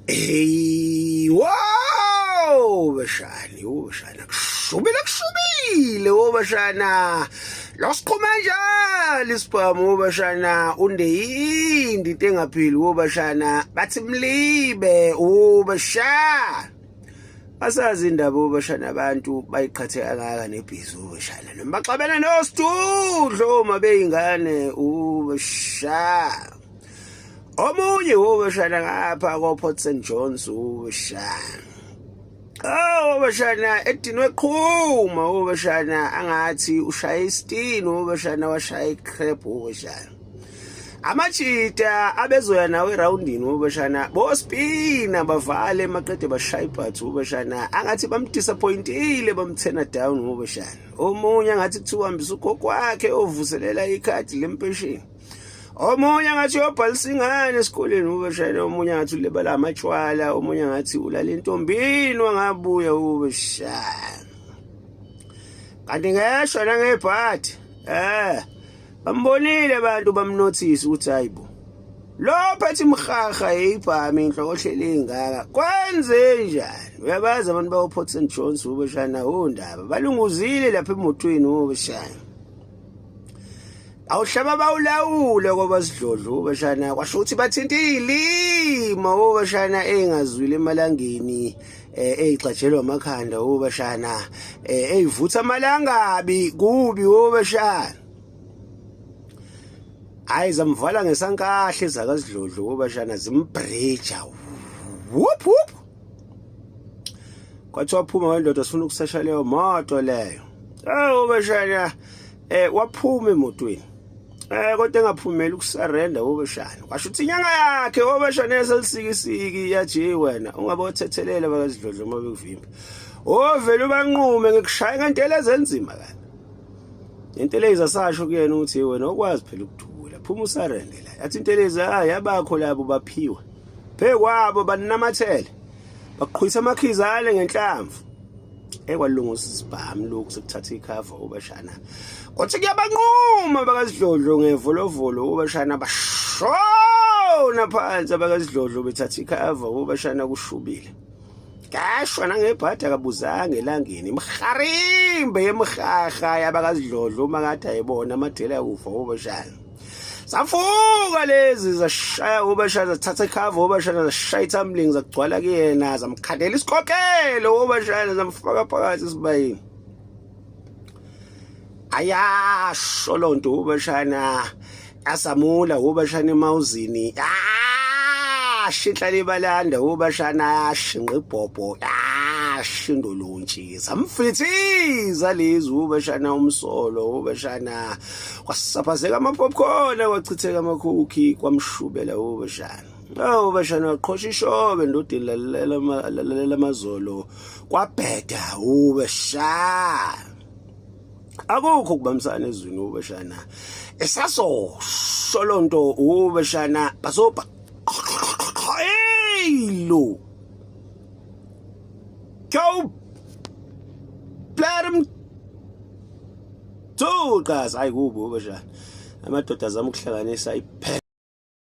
Hey, wow, bashani, bashana, kushubile kushubile, bashana. Losiqhuma njalo isibhamu bashana, undeyindi into engaphili bashana, bathi mlibe bashana. Asazi indaba bashana abantu bayiqhathe kangaka nebhizi bashana. Noma baxabene noSidudlo uma beyingane bashana. Omunye wobashana ngapha ko-Port St Johns ubashana. Oh bashana edinwe qhuma ubashana angathi ushaya isitini ubashana washaya icrap ubashana. Amajita abezoya nawe eroundini ubashana bospina bavale maqede bashaya ibhathu ubashana angathi bamdisappointile bamthena down ubashana. Omunye angathi kuthiwa hambisa ugogo wakhe ovuselela ikhadi lempesheni. Omunye angathi uyobhalisa ingane esikoleni ubeshayela, omunye angathi ulibala amatshwala, omunye angathi ulala entombini wangabuya ubeshaya. Kanti ngeshwa nangebhadi bambonile abantu bamnothisa ukuthi hayibo lo phethe imhaha yeyibhami inhlokohlele ingaka kwenze njani uyabazi abantu bawo Port St John's ubeshana undaba balunguzile lapha emotweni ubeshana Awuhlaba bawulawule ngoba sidlodlo ubashana kwasho ukuthi bathinta izilima ubashana engazwile emalangeni eyigxajelwa amakhanda ubashana eyivutha amalangabi kubi ubashana hayi zamvala ngesankahle zakasidlodlo ubashana zimbridge whoop whoop kwathiwa phuma wendoda sifuna ukusesha leyo moto leyo awu bashana waphuma emotweni kodwa engaphumeli ukusarenda obeshana kwasho ukuthi inyanga yakhe obeshana eselisikisiki yathi wena ungabothethelela bakazidlodlo uma bekuvimba ovele ubanqume ngikushaya ngentela ezenzima kabi intelezi asasho kuyena ukuthi wena okwazi phela ukudubula phuma usarende la yathi intelezi hayi abakho labo baphiwe phekwabo banamathele baqhwisa amakhizane ngenhlamvu ekwalungisa isibhamu lokhu sekuthatha ikhava ubashana kwathi kuyabanquma bakasidlodlo ngevolovolo ubashana bashona phansi abakasidlodlo bethatha ikhava ubashana kushubile kashwa nangebhadi akabuzanga elangeni imharimbe yemhaha yabakasidlodlo uma kade ayibona amadela akufa ubashana Safuka lezi zashaya ubashana zathatha ikhava ubashana zashaya ithumbling zagcwala kuyena zamkhandela isikhokhelo ubashana zamfaka phakathi esibayeni. Ayasho lonto ubashana asamula ubashana emawuzini. Ashinhla libalanda ubashana ashinqa ibhobho ashindolontshi zamfithiza lezi ubashana umsolo ubashana kwasaphazeka ama-popcorn kwachitheka amakhukhi kwamshubela ubashana awu bashana waqhosha ishobe ndodeni lalela amazolo kwabheda ubashana akukho ukubambisana ezwini ubashana esasosho lonto ubashana basobha hey lo go let him Thuqaza hayi kubi obashana. Amadoda azama ukuhlanganisa iphela.